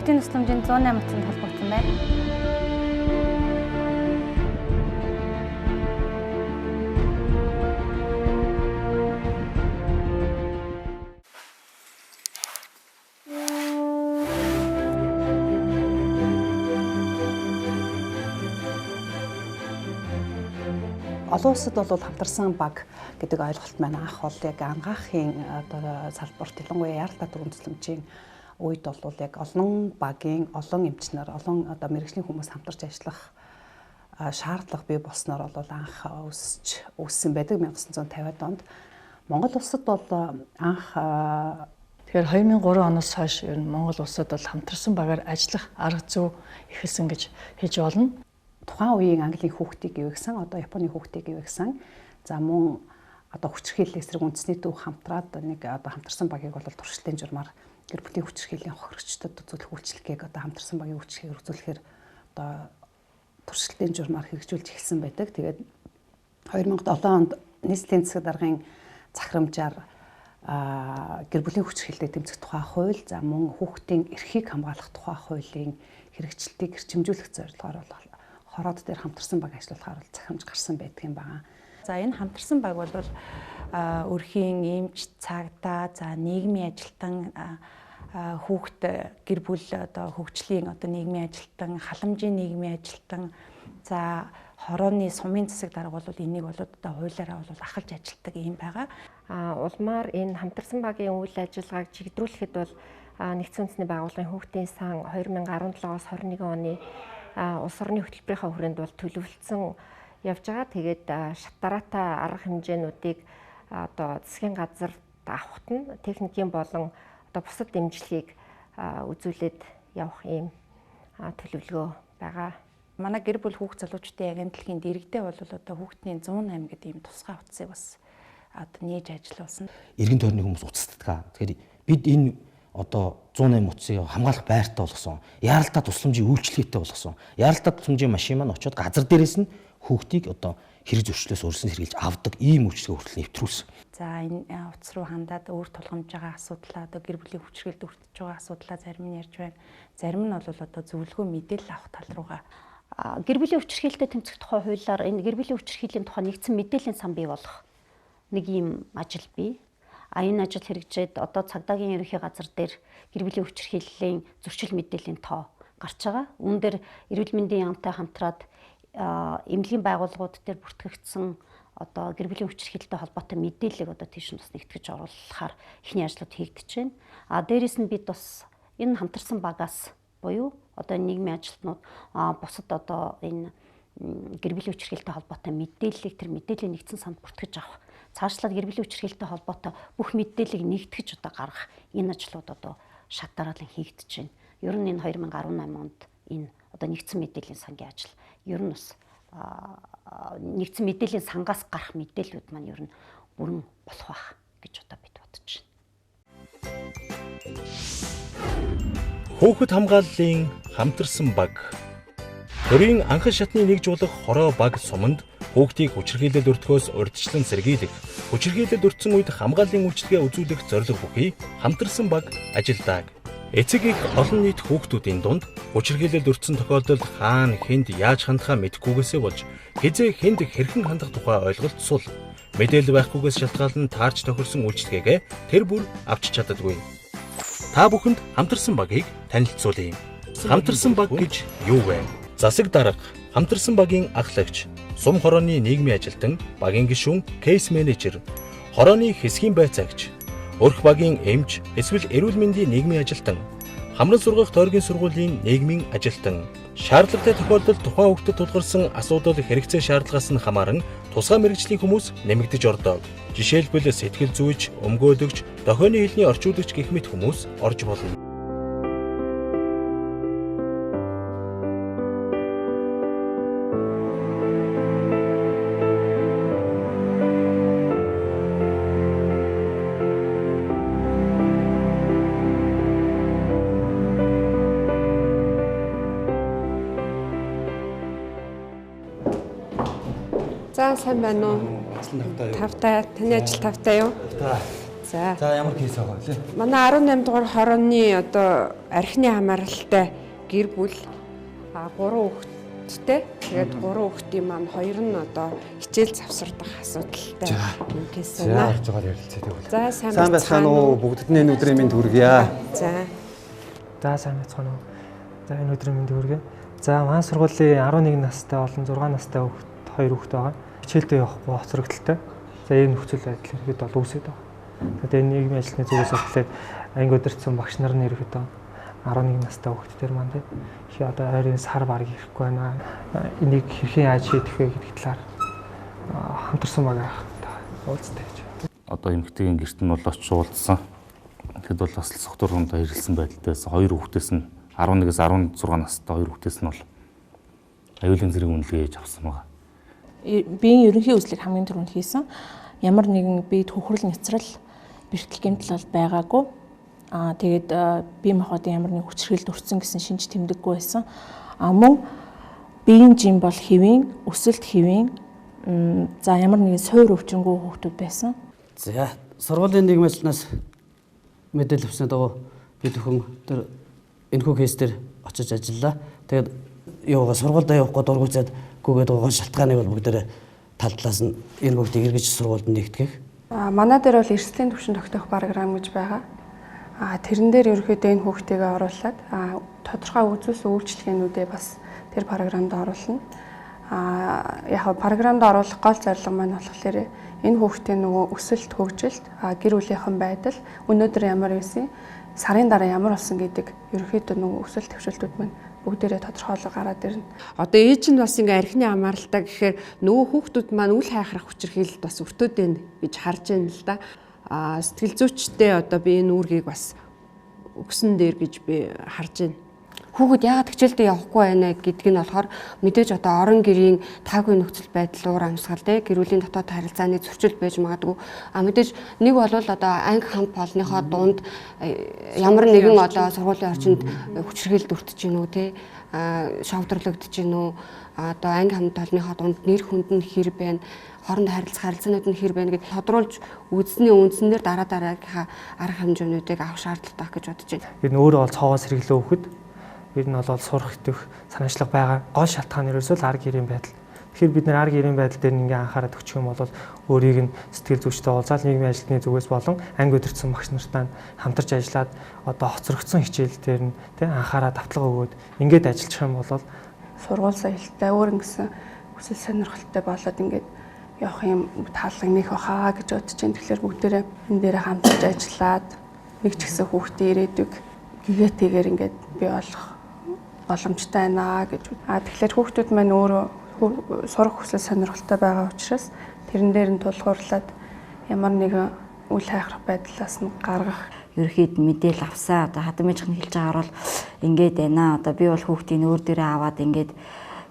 Хүүхдийн тусламжийн 108 утсанд холбогдсон байна. Олон улсад бол хамтарсан баг гэдэг ойлголт маань анх бол яг ангаахын одоо салбарт, ялангуяа яаралтай түргэн тусламжийн үед бол яг олон багийн олон эмчнэр, олон одоо мэргэжлийн хүмүүс хамтарч ажиллах шаардлага бий болсноор бол анх өсч үүссэн байдаг 1950-ад онд. Монгол улсад бол анх тэгэхээр 2003 оноос хойш ер нь Монгол улсад бол хамтарсан багаар ажиллах арга зүй эхэлсэн гэж хэлж болно. Тухайн үеийн Английн хүүхдийг эвэгсэн, одоо Японы хүүхдийг эвэгсэн. За мөн одоо хүчирхийллийн эсрэг үндэсний төв хамтраад нэг одоо хамтарсан багийг бол туршилтын журмаар гэр бүлийн хүчирхийллийн хохирогчдод үзүүлэх үйлчилгээг одоо хамтарсан багийн үйлчилгээг үзүүлэхээр одоо туршилтын журмаар хэрэгжүүлж эхэлсэн байдаг. Тэгээд 2007 онд нийслэлийн засаг даргын захирамжаар гэр бүлийн хүчирхийллийг тэмцэх тухай хууль, за мөн хүүхдийн эрхийг хамгаалах тухай хуулийн хэрэгжилтийг эрчимжүүлэх зорилгоор бол хороод дээр хамтарсан баг ажиллуулахаар бол захирамж гарсан байдаг юм байна. За энэ хамтарсан баг бол өрхийн эмч, цагдаа, за нийгмийн ажилтан, хүүхд гэр бүл одоо хөгжлийн одоо нийгмийн ажилтан, халамжийн нийгмийн ажилтан, за хорооны сумын засаг дарга бол энийг бол одоо хуулиараа бол ахалж ажилладаг юм байгаа. Улмаар энэ хамтарсан багийн үйл ажиллагааг чигдрүүлэхэд бол Нэгдсэн Үндэсний Байгууллагын хүүхдийн сан 2017-оос 21 оны улс орны хөтөлбөрийнхөө хүрээнд бол төлөвлөсөн явж байгаа. Тэгээд шат дараатай арга хэмжээнүүдийг одоо засгийн газар авахт нь техникийн болон одоо бусад дэмжлэгийг үзүүлээд явах ийм төлөвлөгөө байгаа. Манай гэр бүл хүүхд залуучдын агентлагийн дэргэдээ бол одоо хүүхдийн 108 гэдэг ийм тусгай утсыг бас одоо нээж ажиллуулсан. Эргэн тойрны хүмүүс уцтдаг. Тэгэхээр бид энэ одоо 108 утсыг хамгаалах байртай болгосон. Яаралтай тусламжийн үйлчилгээтэй болгосон. Яаралтай тусламжийн машин маань очиод газар дээрээс нь хүүхдийг одоо хэрэг зөрчлөөс өөрсөн сэргийлж авдаг ийм үйлчилгээ хүртэл нэвтрүүлсэн. За энэ утас руу хандаад өөр тулгамж байгаа асуудлаа одоо гэр бүлийн хүчирхийлэлд өртөж байгаа асуудлаа зарим нь ярьж байна. Зарим нь бол одоо зөвлөгөө мэдээлэл авах тал руугаа. Гэр бүлийн хүчирхийлэлтэй тэмцэх тухай хуулиар энэ гэр бүлийн хүчирхийллийн тухай нэгдсэн мэдээллийн сан бий болох нэг ийм ажил бий. А энэ ажил хэрэгжээд одоо цагдаагийн ерөнхий газар дээр гэр бүлийн хүчирхийллийн зөрчил мэдээллийн тоо гарч байгаа. Үүн дээр эрүүл мэндийн яамтай хамтраад эмнэлгийн байгууллагууд дээр бүртгэгдсэн одоо гэр бүлийн хүчирхийлэлтэй холбоотой мэдээллийг одоо тийш нь бас нэгтгэж оруулахаар эхний ажлууд хийгдэж байна. А дээрээс нь бид бас энэ хамтарсан багаас буюу одоо нийгмийн ажилтнууд бусад одоо энэ гэр бүлийн хүчирхийлэлтэй холбоотой мэдээллийг тэр мэдээллийн нэгдсэн санд бүртгэж авах, цаашлаад гэр бүлийн хүчирхийлэлтэй холбоотой бүх мэдээллийг нэгтгэж одоо гаргах энэ ажлууд одоо шат дараалан хийгдэж байна. Ер нь энэ 2018 онд энэ одоо нэгдсэн мэдээллийн сангийн ажил ер нь бас нэгдсэн мэдээллийн сангаас гарах мэдээллүүд маань ер нь бүрэн болох байх гэж одоо бид бодож байна. Хүүхэд хамгааллын хамтарсан баг. Төрийн анхан шатны нэг жуулах хороо баг суманд хүүхдийг хүчирхийлэл өртөхөөс урьдчилан сэргийлэх, хүчирхийлэл өртсөн үед хамгааллын үйлчилгээ үзүүлэх зорилго бүхий хамтарсан баг ажилдаг. Эцэг их олон нийт хүүхдүүдийн дунд хүчирхийлэл өртсөн тохиолдолд хаана хэнд яаж хандахаа мэдэхгүйгээсээ болж хэзээ хэнд хэрхэн хандах тухай ойлголт сул. Мэдээлэл байхгүйгээс шалтгаалan таарч тохирсон үйлчилгээгээ тэр бүр авч чаддаггүй. Та бүхэнд хамтарсан багийг танилцуулъя. Хамтарсан баг гэж юу вэ? Засаг дарга, хамтарсан багийн ахлагч, сум хорооны нийгмийн ажилтан, багийн гишүүн, кейс менежер, хорооны хэсгийн байцаагч, өрх багийн эмч, эсвэл эрүүл мэндийн нийгмийн ажилтан, хамран сургах тойргийн сургуулийн нийгмийн ажилтан. Шаардлагатай тохиолдолд тухайн хүүхдэд тулгарсан асуудал хэрэгцээ шаардлагаас нь хамааран тусгай мэргэжлийн хүмүүс нэмэгдэж ордог. Жишээлбэл сэтгэл зүйч, өмгөөлөгч, дохионы хэлний орчуулагч гэх мэт хүмүүс орж болно. За сайн байна уу? Тавтай. Таны ажил тавтай юу? За. За ямар кейс байгаа вэ? Манай 18 дугаар хорооны одоо архины хамааралтай гэр бүл 3 хүүхэдтэй. Тэгээд 3 хүүхдийн маань 2 нь одоо хичээл завсардах асуудалтай юм кейс За байна. орж байгаа ярилцъя тэгвэл. За сайн Сайн байцгаана уу? Бүгдэд нь энэ өдрийн мэнд хүргье. За. За сайн байцгаана уу. За энэ өдрийн мэнд хүргэе. За маань сургуулийн 11 настай болон 6 настай хүүхэд хоёр хүүхэд байгаа. Хичээлдээ явахгүй хоцрогдолтой. За ийм нөхцөл байдал ерхэд бол үүсээд байгаа. Тэгээд энэ нийгмийн ажилтны зүгээс болохоор анги удирдсан багш нар нь ерхэд 11 настай хүүхэд дээр маань тийм их одоо ойрын сар бараг ирэхгүй байна. Энийг хэрхэн яаж шийдэх вэ гэдэг талаар хамтарсан баг уулзтай гэж. Одоо эмэгтэйгийн гэрт нь бол очиж уулзсан. Тэгэхэд бол бас согтуур хүндээ хэрэлсэн байдалтай байсан. Хоёр хүүхдээс нь 11-ээс 16 настай хоёр хүүхдээс нь бол аюулын зэрэг үнэлгээ хийж авсан байгаа. Биеийн ерөнхий үзлийг хамгийн түрүүнд хийсэн. Ямар нэгэн биед хөхрөл няцрал, бэртэл гэмтэл бол байгаагүй. Аа тэгээд бие махбодын ямар нэг хүчирхийлэлд өртсөн гэсэн шинж тэмдэггүй байсан. А мөн биеийн жим бол хэвийн, өсөлт хэвийн, за ямар нэгэн суур өвчнгүй хүүхдүүд байсан. За сургуулийн нийгмийн ажилтнаас мэдээлэл авсны дагуу бид бүхэн тэр энэхүү кейс дээр очиж ажиллалаа. Тэгээд юугаа сургуульдаа явахгүй дургуйцаад гүгээд байгаа шалтгааныг бол бүгдээрээ тал талаас нь энэ бүгдийг эргэж сургуульд нэгтгэх. Манай дээр бол эрсдлийн түвшин тогтоох програм гэж байгаа. Тэрэн дээр ерөнхийдөө энэ хүүхдийг оруулаад тодорхой үзүүлсэн үйлчилгээнүүдээ бас тэр програмд оруулна. Яг програмд оруулах гол зорилго маань болохоор энэ хүүхдийн нөгөө өсөлт, хөгжилт, гэр бүлийнхэн байдал, өнөөдөр ямар байсан, сарын дараа ямар болсон гэдэг ерөнхийдөө нөгөө өсөлт төвшөлтүүд маань бүгдээрээ тодорхойлго гараад ирнэ. Одоо ээж нь бас ингээ архины хамааралтай гэхээр нөгөө хүүхдүүд маань үл хайхрах хүчирхийлэлд бас өртөөд байна гэж харж байна л да. Сэтгэл зүйчтэй одоо би энэ үүргийг бас өгсөн дээр гэж би харж байна. Хүүхэд яагаад хичээлдээ явахгүй байна гэдг нь болохоор мэдээж одоо орон гэрийн таагүй нөхцөл байдал, уур амьсгал, гэр бүлийн дотоод харилцааны зөрчил байж магадгүй. А мэдээж нэг бол одоо анги хамт олонныхоо дунд ямар нэгэн одоо сургуулийн орчинд хүчирхийлэлд өртөж гин үү те, шовдорлогдож гин үү, одоо анги хамт олонныхоо дунд нэр хүнд нь хэр байна, хооронд харилцах харилцаанууд нь хэр байна гэд тодруулж үзсний үндсэн дээр дараа дараагийнхаа арга хэмжээнүүдийг авах шаардлагатай гэж бодож байна. Ер нь өөрөө бол цоогоо сэргэлэн өгөхөд ер нь бол сурах итгэх санаачлага байгаа. Гол шалтгаан нь ерөөсөө л арга гэрийн байдал. Тэгэхээр бид нэр арга гэрийн байдал дээр ингээ анхаарал өгчих юм бол өөрийг нь сэтгэл зүйчтэй уулзаал нийгмийн ажилтны зүгээс болон анги удирдсан багш нартай хамтарч ажиллаад одоо хоцрогдсон хичээл дээр нь тэ анхаарал давтлага өгөөд ингээд ажиллах юм бол сургууль соёлтой өөр ингэсэн хүсэл сонирхолтой болоод ингээд явах юм таалаг нэх баха гэж бодож байна. Тэгэхээр бүгдээрээ энэ дээр хамтарч ажиллаад нэг ч гэсэн хүүхдээ ирээдүг гэгээтэйгээр ингээд бий болох боломжтой байна гэж. Тэгэхээр хүүхдүүд маань өөрөө сурах хүсэл сонирхолтой байгаа учраас тэрэн дээр нь тулгуурлаад ямар нэгэн үл хайхрах байдлаас нь гаргах. Ерөнхийд мэдээлэл авсаа. Одоо хадамжих нь хэлж байгаагаар бол ингээд байна. Одоо би бол хүүхдийн өөр дээрээ аваад ингээд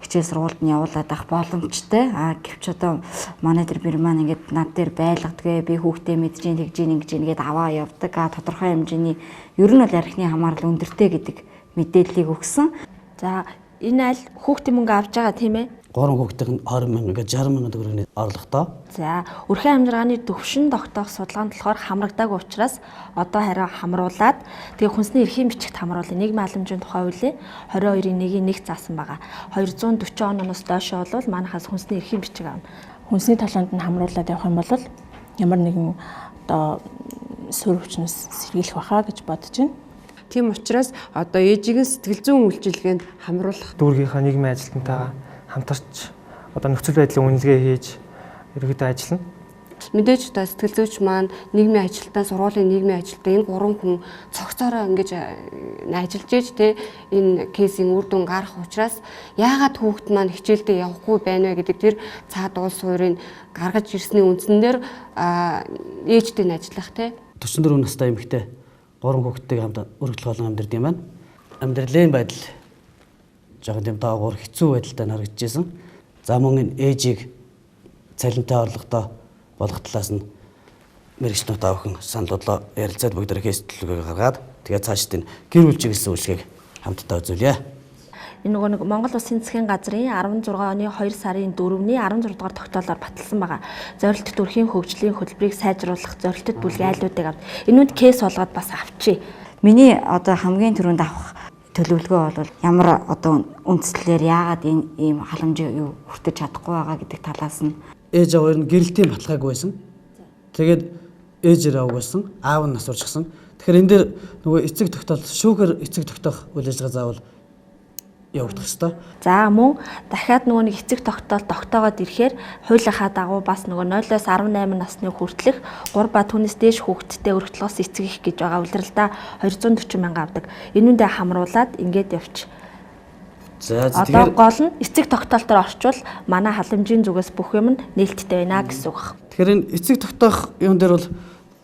хичээл сургуульд нь явуулаад авах боломжтой. Гэвч одоо манай тэр бэр маань ингээд над дээр байлгадгүй. Би хүүхдээ мэдж гин тэгж гин ингэж гин гээд аваа явдаг. Тодорхой хэмжээний ер нь бол архины хамаарал өндөртэй гэдэг мэдээллийг өгсөн. За энэ аль хүүхдийн мөнгө авч байгаа тийм ээ? 3 хүүхдийн 20 мянга ингээд 60 мянган төгрөгийн орлоготой. За өрхийн амжиргааны төвшин тогтоох судалгаанд болохоор хамрагдаагүй учраас одоо харин хамруулад тэгээ хүнсний эрхийн бичигт хамруулъя. Нийгмийн халамжийн тухай хуулийн 22-ын 1-ийн 1 заасан байгаа. 240 оноос доош бол манайхаас хүнсний эрхийн бичиг авна. Хүнсний талаанд нь хамруулад явах юм бол ямар нэгэн одоо суурь хүчнээс сэргийлэх байхаа гэж бодож байна. Тийм учраас одоо ээжийн сэтгэл зүйн үйлчилгээнд хамруулах. Дүүргийнхаа нийгмийн ажилтнтайгаа хамтарч одоо нөхцөл байдлын үнэлгээ хийж ерөнхийдөө ажиллана. Мэдээж одоо сэтгэл зүйч маань нийгмийн ажилтан, сургуулийн нийгмийн ажилтан энэ гурван хүн цогцоороо ингэж ажиллаж ээж те энэ кейсийн үр дүн гарах учраас яагаад хүүхэд маань хичээлдээ явахгүй байна вэ гэдэг тэр цаад уул суурийг гаргаж ирсний үндсэн дээр ээжтэй нь ажиллах те. 44 настай эмэгтэй 3 хүүхэдтэйг хамт өргөдөл хоолон амьдардаг юм байна. Амьдралын байдал жоохон тийм доогуур хэцүү байдалтай харагдчихсэн. За мөн энэ ээжийг цалинтай орлоготой болох талаас нь мэргэжлүүд та бүхэн санал бодлоо ярилцаад бүгдээрээ кейс төлөвлөгөө гаргаад тэгээ цаашд энэ гэр бүл чиглэсэн үйлчлэгийг хамтдаа үзүүлье. Энэ нөгөө нэг Монгол Улсын засгийн газрын 16 оны 2 сарын 4-ний 16 дугаар тогтоолоор баталсан байгаа. Зорилттой төрхийн хөгжлийн хөтөлбөрийг сайжруулах зорилттой бүлгийн айлуудыг авд. Энүүнд кейс болгоод бас авчи. Миний одоо хамгийн түрүүнд авах төлөвлөгөө бол ямар одоо үндслээр яагаад энэ ийм халамжийг юу хүртэж чадахгүй байгаа гэдэг талаас нь ээж аав хоёр нь гэрэлтийн баталгаагүй байсан. Тэгээд ээжээр аваг байсан, аав нь нас орчихсон. Тэгэхээр энэ дээр нөгөө эцэг тогтоол шүүхээр эцэг тогтоох үйл ажиллагаа заавал явагдах ёстой. За мөн дахиад нөгөө нэг эцэг тогтоол тогтоогоод ирэхээр хуулийнхаа дагуу бас нөгөө 0-оос 18 насны хүртэлх 3 ба түүнээс дээш хүүхэдтэй өргөтлөөс эцэг их гэж байгаа улиралдаа 240 мянга авдаг. Энүүндээ хамруулад ингээд явчих. За одоо гол нь эцэг тогтоолтоор орчвол манай халамжийн зүгээс бүх юм нь нээлттэй байна гэсэн үг. Тэгэхээр энэ эцэг тогтоох юм дээр бол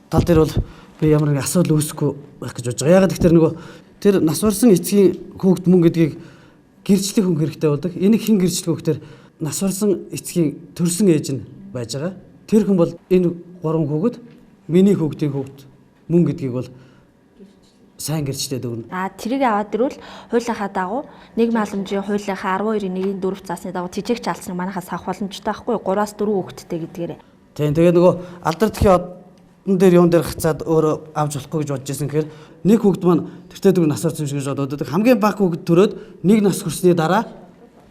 тал дээр бол би ямар нэгэн асуудал үүсэхгүй байх гэж бодож байгаа. Яагаад гэхээр нөгөө тэр нас барсан эцгийн хүүхэд мөн гэдгийг гэрчлэх хүн хэрэгтэй болдог. Энийг хэн гэрчлэх вэ гэхээр нас барсан эцгийн төрсэн ээж нь байж байгаа. Тэр хүн бол энэ гурван хүүхэд миний хүүхдийн хүүхэд мөн гэдгийг бол сайн гэрчлээд өгнө. А тэрийг аваад ирвэл хуулийнхаа дагуу нийгмийн халамжийн хуулийнхаа 12-ийн 1-ийн 4 заасны дагуу тэжээгч алдсан манайхаас авах боломжтой байхгүй 3-аас 4 хүүхэдтэй гэдгээрээ. Тийм, тэгээ нөгөө алдар тхийн одон дээр юун дээр хацаад өөрөө авч болохгүй гэж бодож байсан гэхээр нэг хүүхэд маань тэртээ дөрөв нас орсон юм шиг гэж бодоод хамгийн бага хүүхэд төрөөд нэг нас хүрсний дараа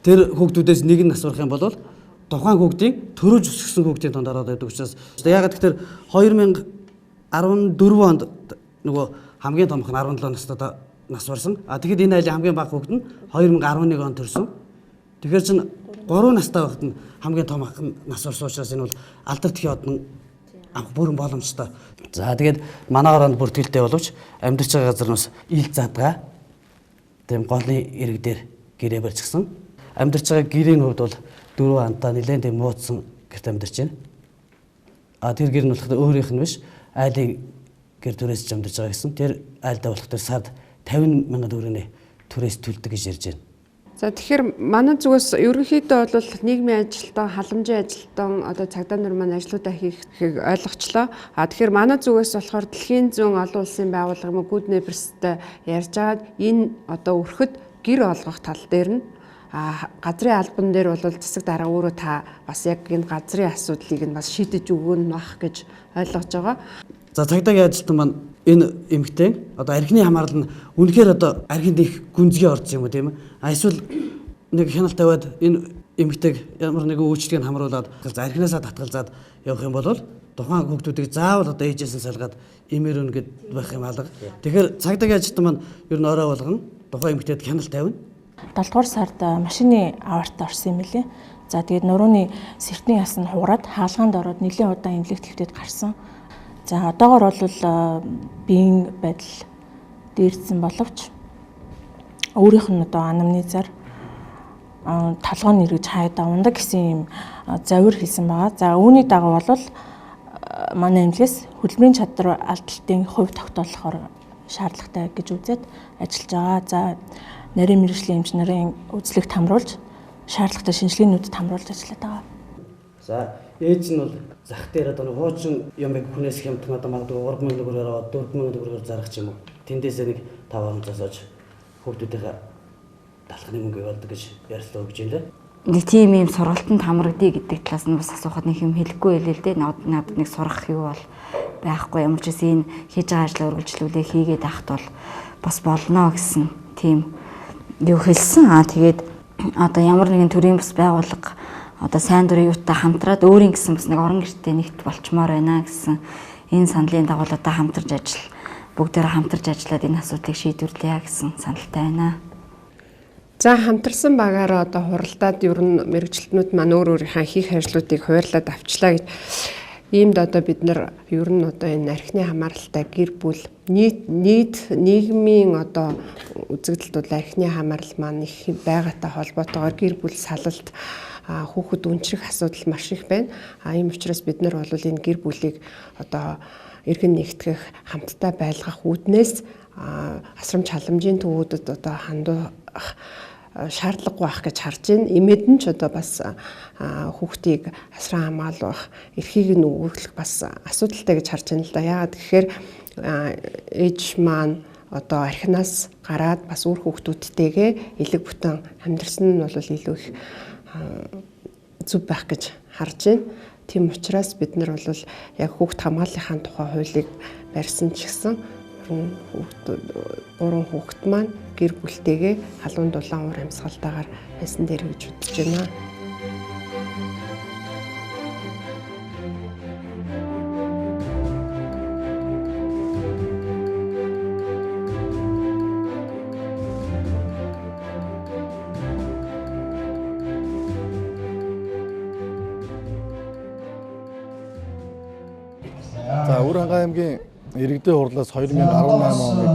тэр хүүхдүүдээс нэг нь нас барах юм бол тухайн хүүхдийн төрөж өсгсөн хүүхдийн тонд ороод байдаг учраас яагаад гэхээр 2014 онд нөгөө хамгийн томх нь 17 настай нас барсан. А тэгэхэд энэ айлын хамгийн бага хүүхэд нь 2011 онд төрсөн. Тэгэхээр чин 3 настай байхад нь хамгийн том ах нь нас барсан учраас энэ бол алдар тхийн одон авах бүрэн боломжтой. За тэгээд манай оронд бүртгэлтэй боловч амьдарч байгаа газар нь бас ил задгаа тийм голын ирэг дээр гэрээ барьчихсан. Амьдарч байгаа гэрийн хувьд бол 4 антаа нэлээд тийм муудсан гэрт амьдарч байна. А тэр гэр нь болохоор өөрийнх нь биш айлын гэр түрээс ч амьдарч байгаа гэсэн. Тэр айлдаа болох тэр сард 50 мянган төгрөгийн түрээс төлдөг гэж ярьж байна. За тэгэхээр манай зүгээс ерөнхийдөө бол нийгмийн ажилтан, халамжийн ажилтан одоо цагдаа нар маань ажлуудаа хийхийг ойлгочлоо. А тэгэхээр манай зүгээс болохоор дэлхийн зүүн олон улсын байгууллага юм уу Good Neighbors-тай ярьж агаад энэ одоо өрхөд гэр олгох тал дээр нь газрын албан дээр бол засаг дарга өөрөө та бас яг энэ газрын асуудлыг нь бас шийдэж өгнө бах гэж ойлгож байгаа. За цагдаагийн ажилтан маань энэ эмэгтэй одоо архины хамаарал нь үнэхээр одоо архинд их гүнзгий орсон юм уу тийм ээ? А эсвэл нэг хяналт тавиад энэ эмэгтэйг ямар нэгэн үйлчлэгийг хамруулад архинаасаа татгалзаад явах юм бол тухайн хүүхдүүдийг заавал одоо ээжээс нь салгаад эмээр өн гэд байх юм алга. Тэгэхээр цагдаагийн ажилтан маань ер нь орой болгон тухайн эмэгтэйд хяналт тавина. 7 дугаар сард машины аваарт орсон юм лээ. За тэгээд нурууны сэртний яс нь хугараад хаалгаанд ороод нэлээд удаан эмнэлэгт хэвтээд гарсан. За одоогор бол биеийн байдал дээрдсэн боловч өөрийнх нь одоо анамнезаар толгой нь эргэж хайдаа ундаг гэсэн юм завир хэлсэн байгаа. За үүний дагуу бол манай эмнэлгээс хөдөлмөрийн чадвар алдалтын хувь тогтоолохоор шаардлагатай гэж үзээд ажиллаж байгаа. За нарийн мэргэжлийн эмч нарын үзлэгт хамруулж шаардлагатай шинжилгээнүүдэд хамруулж ажиллаад байгаа. За ээж нь бол зах дээр одоо хуучин юмыг хүнээс хямдхан одоо магадгүй 3000 төгрөгөөр аваад 4000 төгрөгөөр зарах ч юм уу. Тэндээсээ нэг 5 онцоос ож хүүхдүүдийнхээ талхны мөнгө болдог гэж ярьслаа өгч юм лээ. Нэг тийм юм сургалтанд хамрагдъя гэдэг талаас нь бас асуухад нэг юм хэлэхгүй байлээ л дээ. Надад нэг сурах юу бол байхгүй. Ямар ч гэсэн энэ хийж байгаа ажлаа үргэлжлүүлээ хийгээд авахт бол бас болно гэсэн тийм юу хэлсэн. Аа тэгээд одоо ямар нэгэн төрийн бас байгууллага одоо сайн дурын юутай хамтраад өөрийн гэсэн бас нэг орон гэртээ нэгт болчмоор байна гэсэн энэ саналын дагуу одоо хамтарч ажил бүгдээрээ хамтарч ажиллаад энэ асуудлыг шийдвэрлэе гэсэн саналтай байна. За хамтарсан багаараа одоо хуралдаад ер нь мэргэжилтнүүд маань өөр өөрийнхөө хийх ажлуудыг хуваарлаад авчлаа гэж иймд одоо бид нар ер нь одоо энэ архины хамааралтай гэр бүл нийт нийгмийн одоо үзэгдэлд бол архины хамаарал маань их байгаатай холбоотойгоор гэр бүл салалт хүүхэд үнчрэх асуудал маш их байна. А ийм учраас бид нар бол энэ гэр бүлийг одоо эргэн нэгтгэх, хамтдаа байлгах үүднээс асрамж халамжийн төвүүдэд одоо хандах шаардлагагүй байх гэж харж байна. Имэд нь ч одоо бас хүүхдийг асран хамгаалах, эрхийг нь өгөх бас асуудалтай гэж харж байна л да. Яагаад гэхээр ээж маань одоо архинаас гараад бас үр хүүхдүүдтэйгээ элэг бүтэн амьдарсан нь бол илүү их зөв байх гэж харж байна. Тийм учраас бид нар бол яг хүүхд хамгааллынхаа тухай хуулийг барьсан ч гэсэн гурван хүүхэд маань гэр бүлтэйгээ халуун дулаан уур амьсгалтайгаар байсан дээр гэж бодож байна. За Өвөр-Хангай аймгийн иргэдийн хурлаас 2018 оныг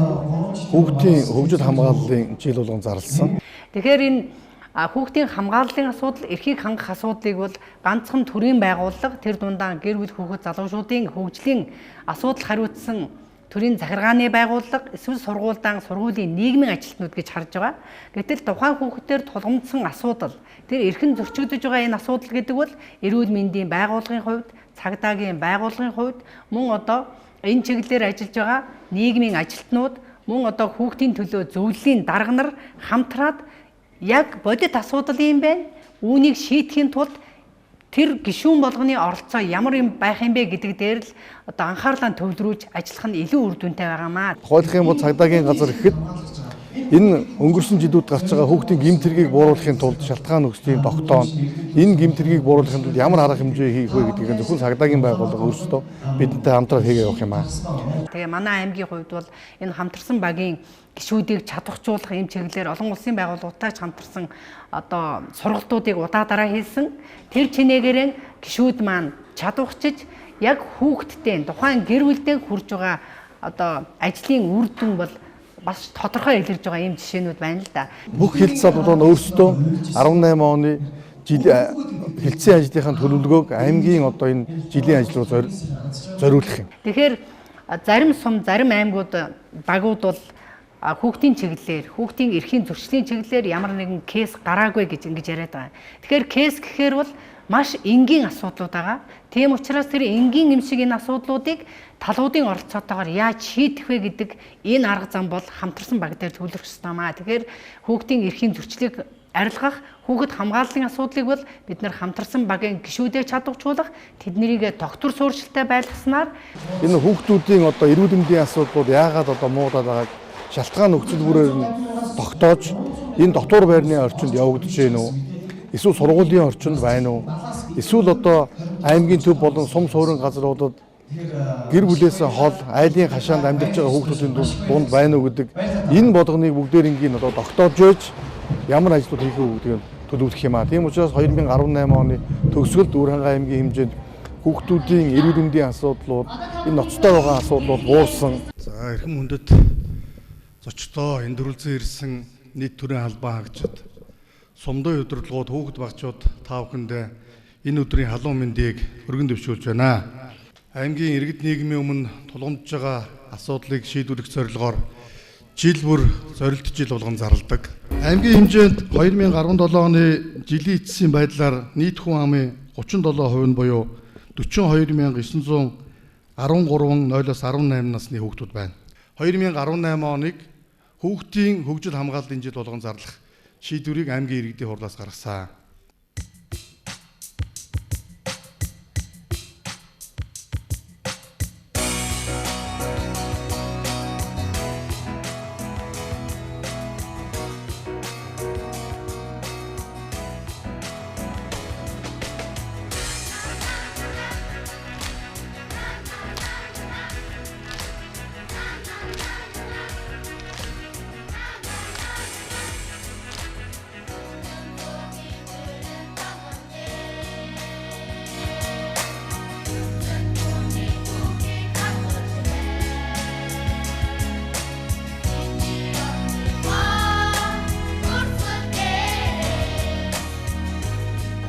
хүүхдийн хөгжил хамгааллын жил болгон зарласан. Тэгэхээр энэ хүүхдийн хамгааллын асуудал, эрхийг хангах асуудлыг бол ганцхан төрийн байгууллага, тэр дундаа гэр бүл хүүхэд залуучуудын хөгжлийн асуудал хариуцсан төрийн захиргааны байгууллага, эсвэл сургуульдаан сургуулийн нийгмийн ажилтнууд гэж харж байгаа. Гэтэл тухайн хүүхдээр тулгамдсан асуудал, тэр эрхэн зөрчигдөж байгаа энэ асуудал гэдэг бол эрүүл мэндийн байгууллагын хувьд, цагдаагийн байгууллагын хувьд, мөн одоо энэ чиглэлээр ажиллаж байгаа нийгмийн ажилтнууд, мөн одоо хүүхдийн төлөө зөвлөлийн дарга нар хамтраад яг бодит асуудал юм байна. Үүнийг шийдэхин тулд тэр гишүүн болгоны оролцоо ямар юм байх юм бэ гэдэг дээр л одоо анхаарлаа төвлөрүүлж ажиллах нь илүү үр дүнтэй байгаамаа. Тухайлах юм бол цагдаагийн газар гэхэд энэ өнгөрсөн жилүүд гарч байгаа хүүхдийн гэмт хэргийг бууруулахын тулд шалтгаан өгсдийн тогтооно. Энэ гэмт хэргийг бууруулахын тулд ямар арга хэмжээ хийх вэ гэдгийг зөвхөн цагдаагийн байгууллага өөрсдөө бидэнтэй хамтраад хийгээ явах юм аа. Тэгээ манай аймгийн хувьд бол энэ хамтарсан багийн гишүүдийг чадварчуулах юм чиглэлээр олон улсын байгууллагуудтай ч хамтарсан одоо сургалтуудыг удаа дараа хийсэн. Тэр чинээгээр гишүүд маань чадварчиж яг хүүхдтэй тухайн гэр бүлдээ хүрж байгаа одоо ажлын үр дүн бол бас тодорхой илэрж байгаа юм жишээнүүд байна л да. Бүх хэлц салбарууд нь өөрсдөө 18 оны жил хэлцэн ажлынхаа төлөвлөгөөг аймгийн одоо энэ жилийн ажил руу зориулах юм. Тэгэхээр зарим сум, зарим аймагуд багууд бол хүүхдийн чиглэлээр, хүүхдийн эрхийн зөрчлийн чиглэлээр ямар нэгэн кейс гараагүй гэж ингэж яриад байгаа. Тэгэхээр кейс гэхээр бол маш энгийн асуудлууд байгаа. Тийм учраас тэр энгийн юм шиг энэ асуудлуудыг талуудын оролцоотойгоор яаж шийдэх вэ гэдэг энэ арга зам бол хамтарсан баг дээр төвлөрөх ёстой маа. Тэгэхээр хүүхдийн эрхийн зөрчлийг арилгах, хүүхэд хамгааллын асуудлыг бол бид нар хамтарсан багийн гишүүдээ чадварчуулах, тэднийг доктор суурьшилтай байлгаснаар энэ хүүхдүүдийн одоо эрүүл мэндийн асуудлууд яагаад одоо муудаад байгааг шалтгаан нөхцөл бүрээр нь тогтоож энэ дотуур байрны орчинд явагдаж байна уу? Эсвэл сургуулийн орчинд байна уу? Эсвэл одоо аймгийн төв болон сум суурин газруудад гэр бүлээс хол айлын хашаанд амьдарч байгаа хүүхдүүдийн дунд байна уу гэдэг энэ болгоныг бүгдээрингийн одоо тогтоож байж ямар ажлууд хийх вэ гэдгийг төлөвлөх юм аа. Тийм учраас 2018 оны төгсгөлд Өвөр-Хангай аймгийн хэмжээнд хүүхдүүдийн эрүүл мэндийн асуудлууд, энэ ноцтой байгаа асуудлууд буурсан. За эрхэм хүндэт зочдоо энэ дүрлзэн ирсэн нийт төрийн албан хаагчид, сумдын удирдлагууд, хүүхэд багчууд та бүхэндээ энэ өдрийн халуун мэндийг өргөн дэвшүүлж байна. Аймгийн иргэд нийгмийн өмнө тулгамдж байгаа асуудлыг шийдвэрлэх зорилгоор жил бүр зорилт жил болгон зарладаг. Аймгийн хэмжээнд 2017 оны жилийн эцсийн байдлаар нийт хүн амын 37% нь буюу 42913 0-18 насны хүүхдүүд байна. 2018 оныг хүүхдийн хөгжил хамгааллын жил болгон зарлах шийдвэрийг аймгийн иргэдийн хурлаас гаргасан.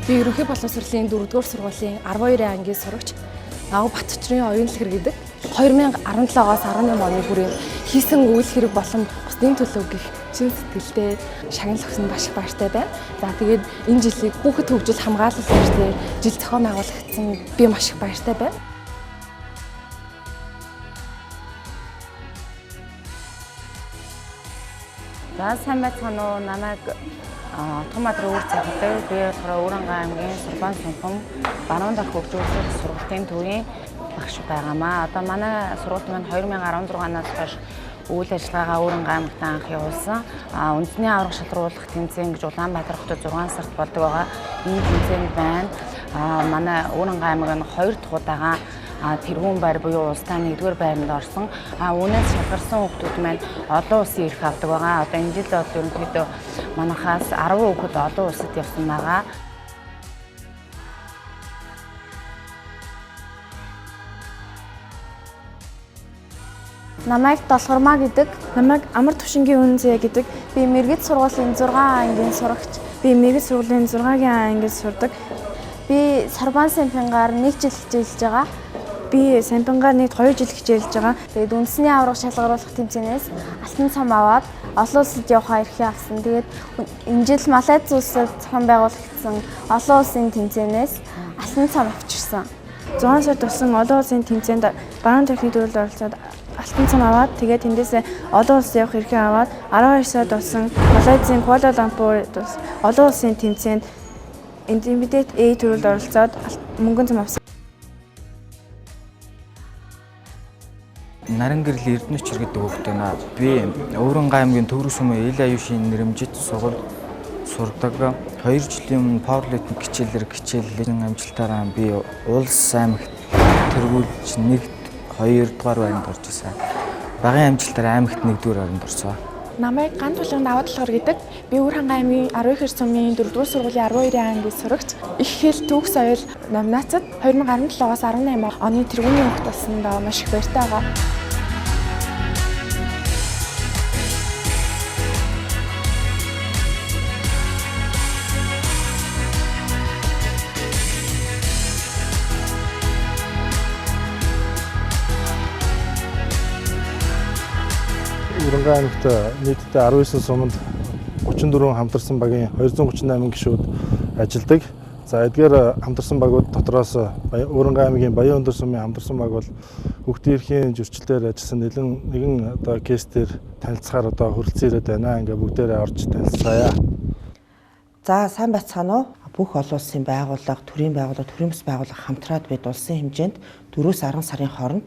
Би ерөнхий боловсролын 4-р сургуулийн 12 ангийн сурагч Нав Батчрын оюун дэлгэр гэдэг 2017-оос 18 оны хүрээнд хийсэн үйл хэрэг болон бусдын төлөө гих чин сэтгэлдээ шагнал өгсөн маш их баяртай байна. За тэгээд энэ жилийг хүүхэд хөгжил хамгаалал нэртэй жил зохион байгуулагдсан би маш их баяртай байна. За сайн байцгаана уу? Намайг Отгонбаатар өвөр цахилдаг. Би болохоор Өвөрхангай аймгийн Сурбан сумхан баруун дахь хөгжүүлэх сургалтын төвийн багш байгаамаа. Одоо манай сургалт маань 2016 оноос хойш үйл ажиллагаагаа Өвөрхангай аймагт анх явуулсан. Үндэсний аварга шалруулах тэмцээн гэж Улаанбаатар хотод 6 сард болдог байгаа. Энэ тэмцээнд байна. Манай Өвөрхангай аймаг нь 2 дахь удаага тэргүүн байр буюу улстай 1-р байранд орсон. Үүнээс шалгарсан хүүхдүүд маань олон улсын эрх авдаг байгаа. Одоо энэ жил бол ерөнхийдөө манайхаас 10 хүүхэд олон улсад явсан байгаа. Намайг Долгормаа гэдэг. Намайг Амар Төвшингийн Үнэн зэ гэдэг. Би Мэргэд сургуулийн 6 ангийн сурагч. Би Мэргэд сургуулийн 6-гийн ангид сурдаг. Би Сорбон сампингаар 1 жил хичээлж байгаа. Би сампингаар нийт 2 жил хичээлж байгаа. Тэгээд үндэсний аварга шалгаруулах тэмцээнээс алтан цом аваад олон улсад явахаа эрхээ авсан. Тэгээд энэ жил Малайз улсад зохион байгуулагдсан олон улсын тэмцээнээс алтан цом авчирсан. 6 сард болсон олон улсын тэмцээнд баруун төрхний төрөлд оролцоод алтан цом аваад тэгээд тэндээсээ олон улс явах эрхээ аваад 12 сард болсон Малайзын Куала Лумпур олон улсын тэмцээнд Intermediate A төрөлд оролцоод мөнгөн цом авсан. Наран гэрэл Эрдэнэч гэдэг хүүхэд байна. Би Өвөрхангай аймгийн Төвөрг сумын Ил аюушийн нэрэмжит сургууль сурдаг. 2 жилийн өмнө пауэрлифтинг хичээлээр хичээллэн амжилтаараа би улс аймагт тэргүүлж 1 2 дугаар байранд орж ирсэн. Багын амжилтаар аймагт 1 дугаар байранд орсон. Намайг Ган тулгын Даваа Толгор гэдэг. Би Өвөрхангай аймгийн 12 сумын 4-р сургуулийн 12-ийн ангийн сурагч. Их хэл түүх соёл номинацид 2017-оос 18 оны тэргүүний хүүхэд болсондоо маш их баяртай байгаа. Өвөрхангай аймагт нийтдээ 19 суманд 34 хамтарсан багийн 238 гишүүд ажилладаг. За эдгээр хамтарсан багууд дотроос Өвөрхангай аймгийн Баян өндөр сумын хамтарсан баг бол хүүхдийн эрхийн зөрчилдөр ажилласан нэгэн одоо кейс дээр танилцахаар одоо хүрэлцэн ирээд байна. Ингээ бүгдээрээ орж танилцгаая. За сайн байцгаана уу? Бүх олон улсын байгууллага, төрийн байгууллага, төрийн бус байгууллага хамтраад бид улсын хэмжээнд 4-10 сарын хооронд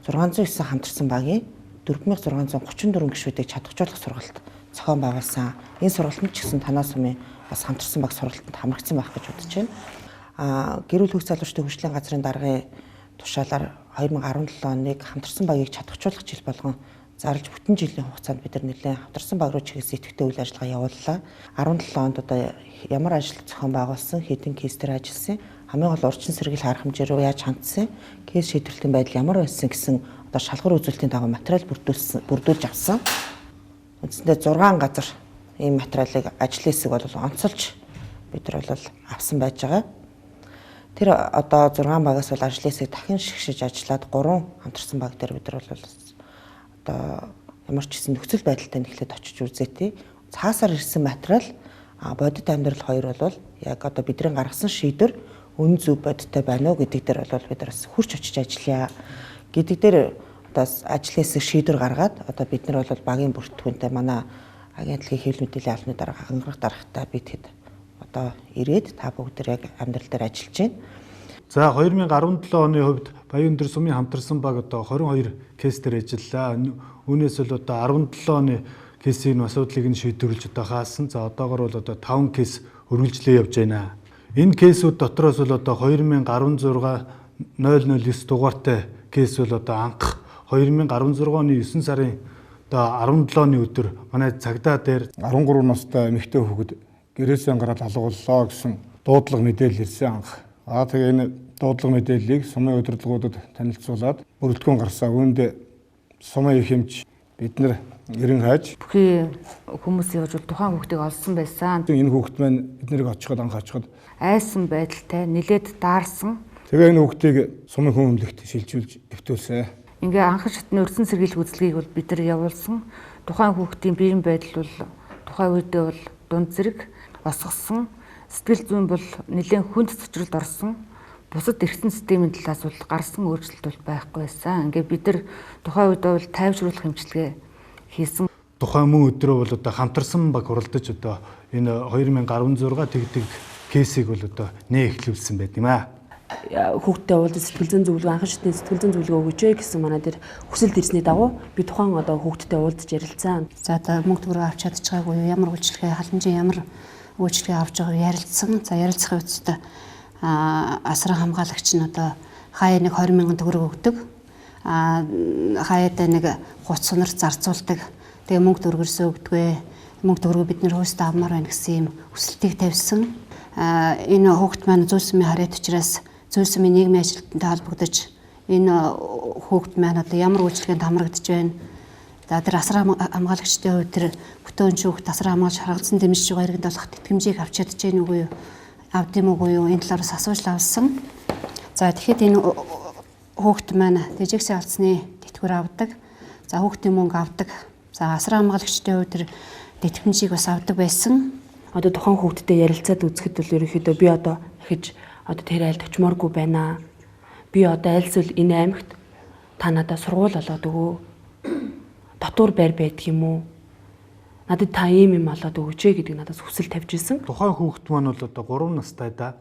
609 хамтарсан багийн 4634 гишүүдийг чадахжуулах сургалт зохион байгуулсан. Энэ сургалтанд ч гэсэн танаа сумын бас хамтарсан баг сургалтанд хамрагдсан байх гэж бодож байна. Гэр бүл хүүхд залуучдын хөгжлийн газрын даргын тушаалаар 2017 оныг хамтарсан багийг чадахжуулах жил болгон зарлж бүтэн жилийн хугацаанд бид нар нэлээд хамтарсан баг руу чиглэсэн идэвхтэй үйл ажиллагаа явууллаа. 17 онд одоо ямар ажил зохион байгуулсан, хэдэн кейс дээр ажилласан, хамгийн гол урьдчилан сэргийлэх арга хэмжээ рүү яаж хандсан, кейс шийдвэрлэлийн байдал ямар байсан гэсэн одоо шалгуур үзүүлэлтийн дагуу материал бүрдүүлж авсан. Үндсэндээ 6 газар ийм материалыг ажлын хэсэг бол онцолж бид нар бол авсан байж байгаа. Тэр одоо 6 багаас бол ажлын хэсэг дахин шигшиж ажиллаад 3 хамтарсан баг дээр бид нар бол одоо ямар ч гэсэн нөхцөл байдалтай нэхлээд очиж үзээтэй. Цаасаар ирсэн материал бодит амьдрал хоёр бол яг одоо бидний гаргасан шийдвэр үнэн зөв бодиттой байна уу гэдэг дээр бол бид нар бас хурц очиж ажиллая гэдэг дээр одоо ажлын хэсэг шийдвэр гаргаад одоо бид нар бол багийн бүртгүүнтэй манай агентлагийн хэвлэл мэдээллийн албаны дарга ангарах даргатай бид хэд одоо ирээд та бүгд тэр яг амьдрал дээр ажиллаж байна. За 2017 оны хувьд Баян өндөр сумын хамтарсан баг одоо 22 кейс дээр ажиллалаа. Үүнээс бол одоо 17 оны кейсийн асуудлыг нь шийдвэрлэж одоо хаасан. За одоогор бол одоо 5 кейс үргэлжлээ явж байна. Энэ кейсүүд дотроос бол одоо 2016 009 дугаартай кейс бол одоо анх 2016 оны 9 сарын одоо 17-ны өдөр манай цагдаа дээр 13 настай эмэгтэй хүүхэд гэрээсээ гараад алгууллаа гэсэн дуудлага мэдээлэл ирсэн анх. Тэгээ энэ дуудлага мэдээллийг сумын удирдлагуудад танилцуулаад бүрэлдэхүүн гарсан. Үүнд сумын их хэмж бид нар эрен хайж бүхий хүмүүс явж бол тухайн хүүхдийг олсон байсан. Энэ хүүхд маань бид нарыг очиход анх очиход айсан байдалтай нилээд даарсан. Тэгээ энэ хүүхдийг сумын хүн хөмлөгт шилжүүлж дэвтүүлсэн. Ингээ анхан шатны урьдчилан сэргийлэх үзлэгийг бол бид нар явуулсан. Тухайн хүүхдийн биеийн байдал бол тухайн үедээ бол дунд зэрэг осгосон. Сэтгэл зүйн бол нэлээд хүнд цочролд орсон. Бусад эрдэм системийн талаас бол гарсан өөрчлөлт бол байхгүй байсан. Ингээ бид нар тухайн үед бол тайвшруулах хэмжлэгээ хийсэн. Тухайн мөн өдрөө бол одоо хамтарсан баг хуралдаж одоо энэ 2016 тэгдэг кейсийг бол одоо нээ эхлүүлсэн байт юм аа. Хүүхдтэй уулзаж сэтгэл зүйн зөвлөгөө, анхан шатны сэтгэл зүйн зөвлөгөө өгөөч гэсэн манай дээр хүсэлт ирсний дагуу би тухайн одоо хүүхдтэй уулзаж ярилцсан. За одоо мөнгө төгрөг авч чадчихаагүй юу, ямар үйлчлэгээ, халамжийн ямар үйлчлэгээ авч байгааг ярилцсан. За ярилцахын үстэ асран хамгаалагч нь одоо хаяа нэг 20 мянган төгрөг өгдөг. Хаяадаа нэг гуц сунар зарцуулдаг. Тэгээ мөнгө төгрөгөөсөө өгдөггүй. Мөнгө төгрөгөө бид нэр хөөстөө авмаар байна гэсэн юм хүсэлтийг тавьсан. Энэ хүүхд маань зүйсмийн харьяат учраас зүйсмийн нийгмийн ажилтнтай холбогдож энэ хүүхд маань одоо ямар үйлчлэгээнд хамрагдаж байна. За тэр асар хамгаалагчдын хувьд тэр бүтэн хүүхд асар хамгаалж харгалзан дэмжиж байгаа иргэнд болох тэтгэмжийг авч чадж гэнэ үгүй юу? Авд юм уугүй юу? Энэ талаар бас асууж авсан. За тэгэхэд энэ хүүхд маань дэжигсээ алдсны тэтгэвэр авдаг. За хүүхдийн мөнгө авдаг. За асар хамгаалагчдын хувьд тэр тэтгэмжийг бас авдаг байсан. Одоо тухайн хүүхдтэй ярилцаад үзэхэд бол ерөнхийдөө би одоо ахиж одоо тэр айлд очимооргүй байна. Би одоо айлсвал энэ аймагт та надад сургууль олоод өгөө. Дотуур байр байдаг юм уу? Надад та ийм юм олоод өгөөч гэдэг надаас хүсэл тавьж исэн. Тухайн хүүхд маань бол одоо 3 настай да.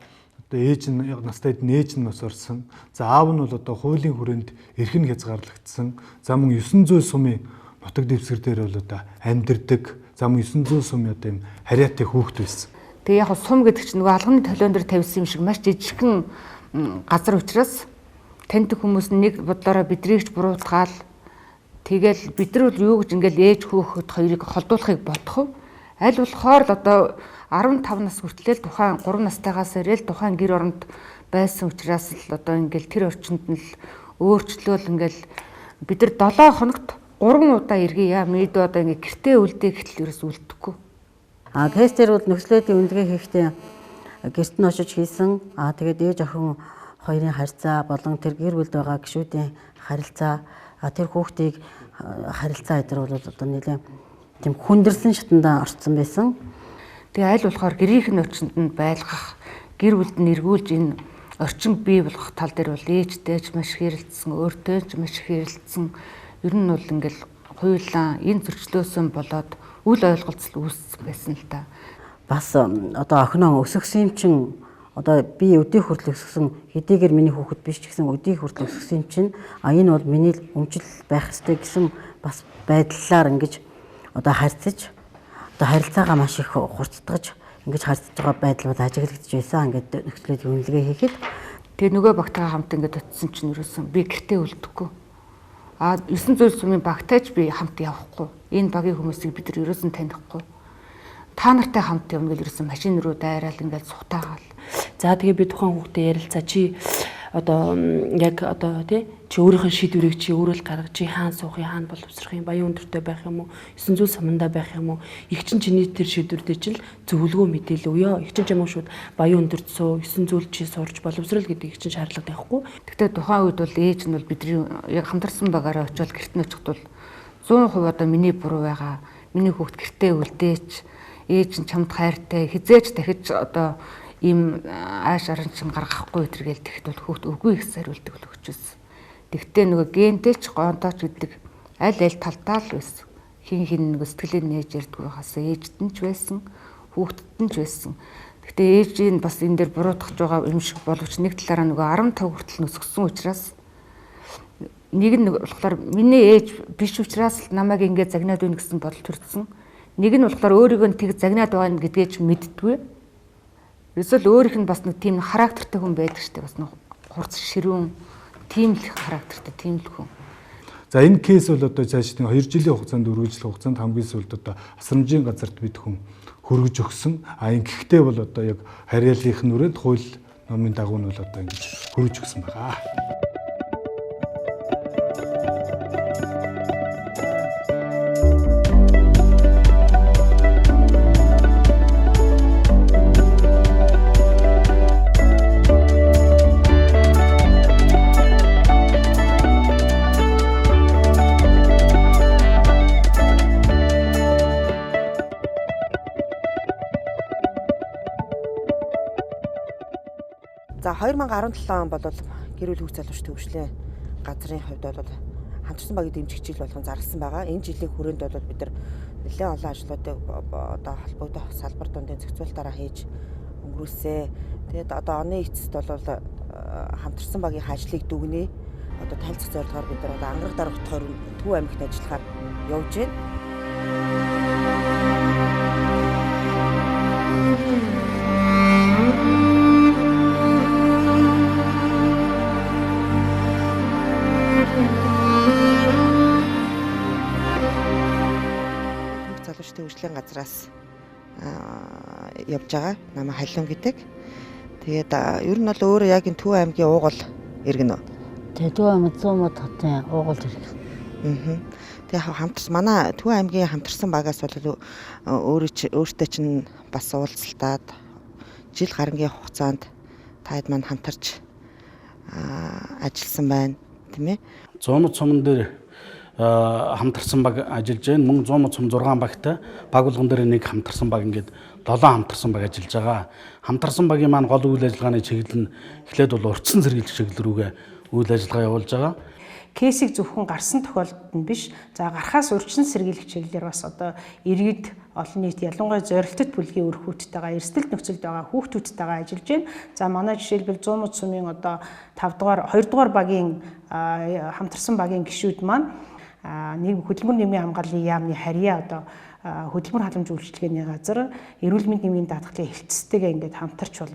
Одоо ээж нь настайд нь ээж нь бас орсон. За аав нь бол одоо хуулийн хүрээнд эрх нь хязгаарлагдсан. За мөн 900 сумын нутаг дэвсгэр дээр бол одоо амьдардаг. За мөн 900 сум одоо юм харьяатай хүүхэд байсан. Тэгээ яг сум гэдэг чинь нөгөө алганы толион дээр тавьсан юм шиг маш жижигхэн газар учраас таньдаг хүмүүс нэг бодлороо бидрийг ч буруутгаал тэгэл бид нар бол юу гэж ингээл ээж хүүхэд хоёрыг холдуулахыг бодох вэ? Аль болохоор л одоо 15 нас хүртлээл тухайн 3 настайгаас ирээл тухайн гэр оронд байсан учраас л одоо ингээл тэр орчинд нь л өөрчлөөл ингээл бид нар 7 хоногт 3 удаа эргэе. Мэдээ одоо ингээ гэртээ үлдээ гэтэл ерөөс үлдэхгүй. А кейс дээр бол нөхцөлөдийн үнэлгээ хийхдээ гэрт нь очиж хийсэн. А тэгээд ээж охин хоёрын харьцаа болон тэр гэр бүлд байгаа гишүүдийн харилцаа, тэр хүүхдийг харилцаа эдэр бол одоо нэлээд тийм хүндэрсэн шатанда орцсон байсан. Тэгээ аль болохоор гэрийнх нь орчинд нь байлгах, гэр бүлд нь эргүүлж энэ орчин бий болгох тал дээр бол ээжтэй ч маш их ярилцсан, өөртөө ч маш их ярилцсан. Ер нь бол ингээл хуйлаа энэ зөрчлөөсөн болоод үл ойлголцол үүссэн байсан л та. Бас одоо охиноо өсгсөн юм чин одоо би өдий хүртэл өсгсөн хэдийгээр миний хүүхэд биш ч гэсэн өдий хүртэл өсгсөн юм чин а энэ бол миний өмчил байх ёстой гэсэн бас байдлаар ингэж одоо харьцаж одоо харилцаагаа маш их хурцдагж ингэж харьцаж байгаа байдал бол ажиглагдж байсан. Ингээд нөхцөлөд үнэлгээ хийхэд тэгээ нөгөө багтайгаа хамт ингээд очисон чинь ерөөсөн би гэртээ үлдэхгүй. А 900 сумын багтайч би хамт явахгүй. Энэ багийн хүмүүсийг бид нар ерөөсөн танихгүй. Та нартай хамт явна гэж ерөөсөн машин руу дайраал ингээд сутаагаал. За тэгээ би тухайн хүүхдээ ярилцаа чи одоо яг одоо тий чи өөрийнхөө шийдвэрийг чи өөрөө л гаргаж, чи хаан суух юм, хаан боловсрох юм, баян өндөртэй байх юм уу, 900 сумандаа байх юм уу, их чин чиний тэр шийдвэр дээр чинь зөвлөгөө мэдээлэл өгөө. Их чин чамайг шууд баян өндөрт суу, 900 чи сурч боловсрол гэдэг их чин шаардлага тавихгүй. Гэхдээ тухайн үед бол ээж нь бол бидний яг хамтарсан багаараа очиод гэрт нь очиход бол 100% одоо миний буруу байгаа. Миний хүүхд гэртээ үлдээч, ээж нь чамд хайртай, хизээч дахиж одоо ийм ааш аранчин гаргахгүй тэргээл тэгэхэд бол хүүхд үгүй их хариулдаг л өгчөөс. Тэгтээ нөгөө гентэй ч гонтооч гэдэг аль аль талдаа л байсан. Хин хин нөгөө сэтгэлээ нээж ярьдгүй байхаас ээжд нь ч байсан, хүүхдэд нь ч байсан. Тэгтээ ээжийг бас энэ дээр буруутгах байгаа юм шиг боловч нэг талаараа нөгөө 15 хүртэл нөсгсөн учраас нэг нь болохоор миний ээж биш учраас намайг ингээд загнаад байна гэсэн бодол төрсөн. Нэг нь болохоор өөрийгөө нь тэг загнаад байгаа гэдгээ ч мэддгүй. Эсвэл өөрийнх нь бас нэг тийм характертай хүн байдаг шүү дээ. Бас нэг хурц ширүүн тийм л характертай тийм л хүн. За энэ кейс бол одоо цааш нь 2 жилийн хугацаанд үргэлжлэх хугацаанд хамгийн сүүлд одоо асрамжийн газарт бид хүн хөргөж өгсөн. А ингэхдээ бол одоо яг харьяалынх нь үрээд хууль номын дагуу нь бол одоо ингэж хөргөж өгсөн байгаа. За 2017 он бол гэр бүл хүүхд залууч төвшлийн газрын хувьд бол хамтарсан багийн дэмжих жил болгон зарласан байгаа. Энэ жилийн хүрээнд бол бид нар нэлээд олон ажлуудыг одоо холбогдох салбар дундын зохицуултаараа хийж өнгөрүүлсэ. Тэгээд одоо оны эцэст бол хамтарсан багийн ажлыг дүгнэе. Одоо танилцах зорилгоор бид нар одоо ангараг дарга тойрон Төв аймагт ажиллахаар явж байна. Залуучдын хөгжлийн газраас явж байгаа. Намайг Халиун гэдэг. Тэгээд ер нь бол өөрөө яг энэ Төв аймгийн уугуул иргэн үү? Тэгээ Төв аймаг Зуумад хотын уугуул иргэн. Тэгээ хамтарсан манай Төв аймгийн хамтарсан багаас бол өөртөө чинь бас уулзалтаад жил гарангийн хугацаанд таад маань хамтарч ажилласан байна, тийм ээ. Зуумад суман дээр хамтарсан баг ажиллаж байна. Мөн Зуумад сум 6 багтай баг болгон дээр нэг хамтарсан баг ингээд 7 хамтарсан баг ажиллаж байгаа. Хамтарсан багийн маань гол үйл ажиллагааны чиглэл нь эхлээд бол урьдчилан сэргийлэх чиглэл рүүгээ үйл ажиллагаа явуулж байгаа. Кейсийг зөвхөн гарсан тохиолдолд нь биш, за гарахаас урьдчилан сэргийлэх чиглэлээр бас одоо иргэд олон нийт ялангуяа зорилттой бүлгийн үр хүүхдтэйгээ эрсдэлт нөхцөлд байгаа хүүхдүүдтэйгээ ажиллаж байна. За манай жишээлбэл Зуумад сумын одоо 5 дугаар 2 дугаар багийн хамтарсан багийн гишүүд маань нэг хөдөлмөр нийгмийн хамгааллын яамны харьяа одоо хөдөлмөр халамж үйлчилгээний газар эрүүл мэндийн нийгмийн даатгалын хэлтстэйгээ ингээд хамтарч бол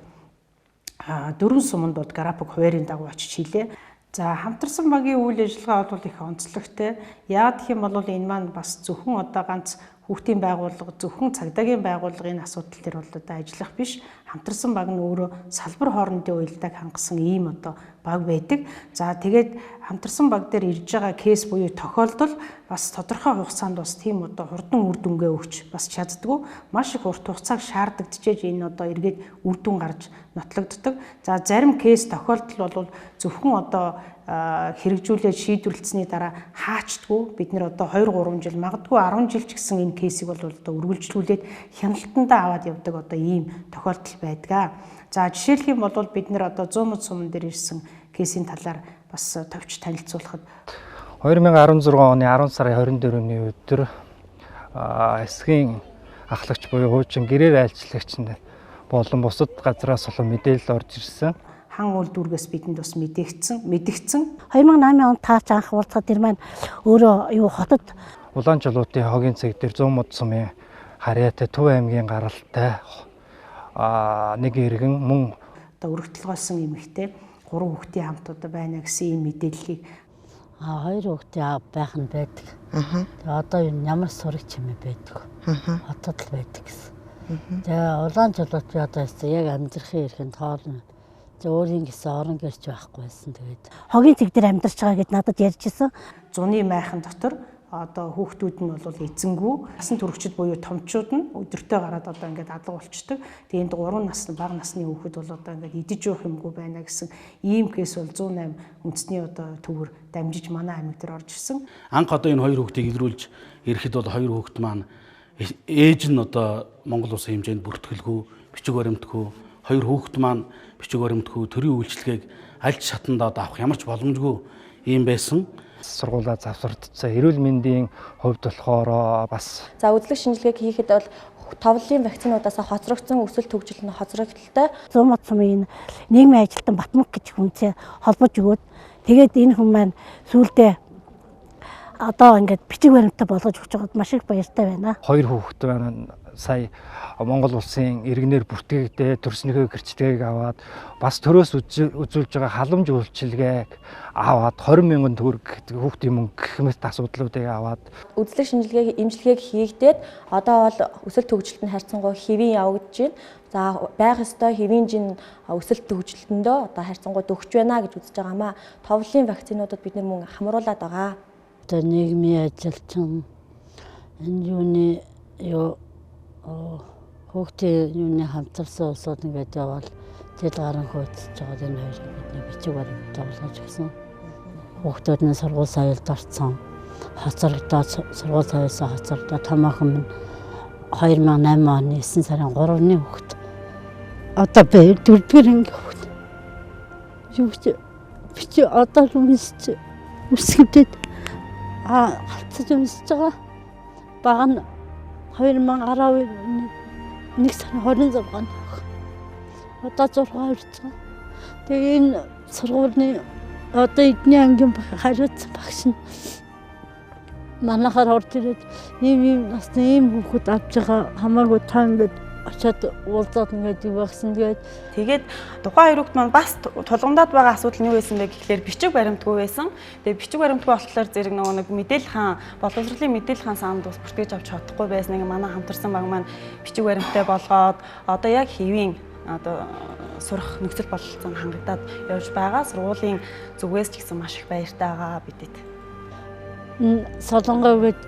4 суманд бол график хуваарийн дагуу очиж хийлээ. За хамтарсан багийн үйл ажиллагаа бол их онцлогтой. Яагаад гэх юм бол энэ маань бас зөвхөн одоо ганц хүүхдийн байгууллага, зөвхөн цагдаагийн байгууллагын асуудал дээр бол одоо ажиллах биш. Хамтарсан баг нь өөрөө салбар хоорондын уялдааг хангасан ийм одоо баг байдаг. За тэгээд хамтарсан баг дээр ирж байгаа кейс буюу тохиолдол бас тодорхой хугацаанд бас тийм одоо хурдан үр дүнгээ өгч бас чаддгүй. Маш их урт хугацааг шаардагдчихэж энэ одоо эргээд үр дүн гарч нотлогддог. За зарим кейс тохиолдол бол зөвхөн одоо хэрэгжүүлээд шийдвэрлэсний дараа хаачдгүй бид нэр одоо 2 3 жил магадгүй 10 жил ч гэсэн энэ кейсийг бол одоо үргэлжлүүлээд хяналтандаа аваад явдаг одоо ийм тохиолдол байдаг. За жишээлх юм бол бид нэр одоо Зуумад суман дээр ирсэн кейсийн талаар бас товч танилцуулахад 2016 оны 10 сарын 24-ний өдөр эсхийн ахлагч буюу хуучин гэрээр айлчлагч болон бусад газраас олон мэдээлэл орж ирсэн. Хан үйлдвэргээс бидэнд бас мэдэгдсэн. 2008 онд таач анх уулзахад тэр маань өөрөө юу хотод Улаан чулуутын хогийн цэг дээр Зуумад сумын харьяатай Төв аймгийн гаралтай нэг иргэн мөн одоо өргөтөлгөөсөн эмэгтэй 3 хүүхдийн хамт одоо байна гэсэн ийм мэдээллийг 2 хүүхдийн аав байх нь байдаг. Тэгээ одоо ямар сурагч юм байдаг. Хотод л байдаг гэсэн. Тэгээ Улаан чулуут би одоо яг амьдрахын эрхэнд хоолно. Өөрийн гэсэн орон гэрч байхгүй байсан. Тэгээд хогийн цэг дээр амьдарч байгаа гэд надад ярьж исэн. Зуны майхан дотор одоо хүүхдүүд нь бол эзэнгүү насан туршид буюу томчууд нь өдөртөө гараад одоо ингээд алга болчдөг. Тэгээ энд 3 насны бага насны хүүхэд бол одоо ингээд идэж явах юмгүй байна гэсэн ийм кейс бол 108 үндэсний одоо төвөр дамжиж манай аймаг дээр орж ирсэн. Анх одоо энэ хоёр хүүхдийг илрүүлж ирэхэд бол хоёр хүүхэд маань ээж нь одоо Монгол улсын хэмжээнд бүртгэлгүй, бичиг баримтгүй, хоёр хүүхэд маань бичиг баримтгүй төрийн үйлчилгээг аль ч шатанд авах ямар ч боломжгүй ийм байсан. Сургуулаа завсардсан. Эрүүл мэндийн хувьд болохоор бас за үзлэг шинжилгээг хийхэд бол товлын вакцинуудаас хоцрогдсон өсөлт хөгжил нь хоцрогдолтой. Зуумад сумын нийгмийн ажилтан Батмөнх гэж хүнцээ холбож өгөөд тэгээд энэ хүн маань сүүлдээ одоо ингээд бичиг баримттай болгож өгч байгаад маш их баяртай байна. Хоёр хүүхэд байна. Сая Монгол улсын иргэнээр бүртгэгдээ төрснийхөө гэрчлэгийг аваад бас төрөөс үзүүлж байгаа халамж үйлчилгээг аваад 20 мянган төгрөг хүүхдийн мөнгө гэх мэт асуудлуудыг аваад үзлэг шинжилгээг эмчилгээг хийгдээд одоо бол өсөлт хөгжилт нь харьцангуй хэвийн явагдаж байна. За байх ёстой хэвийн жин өсөлт хөгжилтөндөө одоо харьцангуй дөхөж байна гэж үзэж байгаамаа. Товлын вакцинуудад бид нар мөн хамруулад байгаа. Одоо нийгмийн ажилтан энэ юуны юу хүүхдийн юуны хамтарсан улсууд ингээд явбал жил гарan хөөцөж байгаа энэ хоёрыг бидний бичиг баримттай болгож өгсөн. Хүүхдүүд нь сургууль соёлд орсон. Хоцрогдоод сургууль соёлсоо хоцрогдоод томоохон минь 2008 оны 9 сарын 3-ны хүүхэд. Одоо би дөрөвдүгээр анги хүүхэд. Юу ч би чи одоо л үнсч үсгэвдээд Галцаж өмсөж байгаа. Бага нь 2011 сарын 26-нд. Одоо 6 хүрч байгаа. Тэгээ энэ сургуулийн одоо эдний ангийн хариуцсан багш нь манайхаар орж ирээд ийм ийм насны ийм хүүхэд авч байгаа, хамаагүй та ингээд очиад уулзаад ингээд юу багсан. Тэгээд тухайн хоёр хүүхэд маань бас тулгамдаад байгаа асуудал нь юу байсан бэ гэхлээр бичиг баримтгүй байсан. Тэгээд бичиг баримтгүй болохоор зэрэг нөгөө нэг мэдээлэл хаан боловсролын мэдээлэл хаан санд бас бүртгэж авч чадахгүй байсан. Ингээ манай хамтарсан баг маань бичиг баримттай болгоод одоо яг хэвийн одоо сурах нөхцөл бололцоо хангагдаад явж байгаа. Сургуулийн зүгээс ч гэсэн маш их баяртай байгаа бидэд. Солонгоо гээд